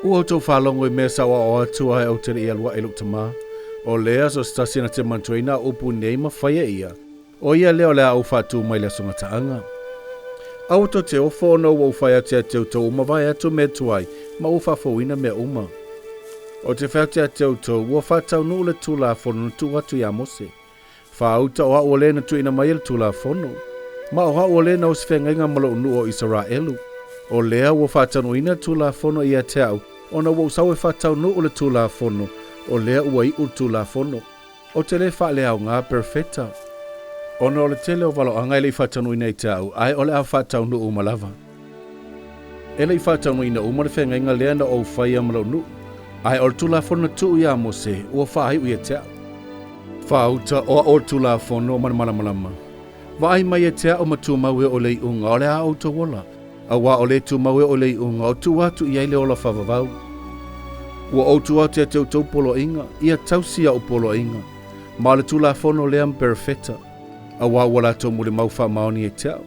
Ua outou faalogo i mea sa ou aoao atu ae ou te le i alu ae i lou Tama. O lea, so o se tasi na te manatuaina au upu nei ma faia ia, o ia lea o le a ou faatu mai i le aso gataaga. Aua tou te ofo ona ua ou fai atu ia te outou ua mavae atu mea tuai ma ua faafouina mea uma. Ou te fai atu ia te outou, ua faataunuu le Tulafono na tuu atu iā Mose. Faauta o au o le na tuuina mai ai le Tulafono, ma o au o le na osi feagaiga ma lou nuu o Isaraelu. O lea ua faataunuuina le Tulafono ia te au, ona ua ou sau e faataunuu le Tulafono, o lea ua iu le Tulafono. Ou te le faaleaoga perofeta, ona o le tele o valoaga e le i faataunuuina ia te au, ae o le a faataunuu uma lava. E le i faataunuuina uma le feagaiga lea na ou faia ma lou nuu, ae o le Tulafono na tuu iā Mose ua faaiu ia te au. Faauta o au o le Tulafono ma le malamalama. Vaai mai ia te au ma tumau e oo i le iuga, o le a outou ola, auā o le tumau e oo i le iuga, o tuu atu i ai le ola faavavau. Ua ou tuu atu ia te outou poloaiga, ia tausi au poloaiga, ma o le Tulafono lea ma Perofeta, auā ua latou mulimau faamaoni ia te au.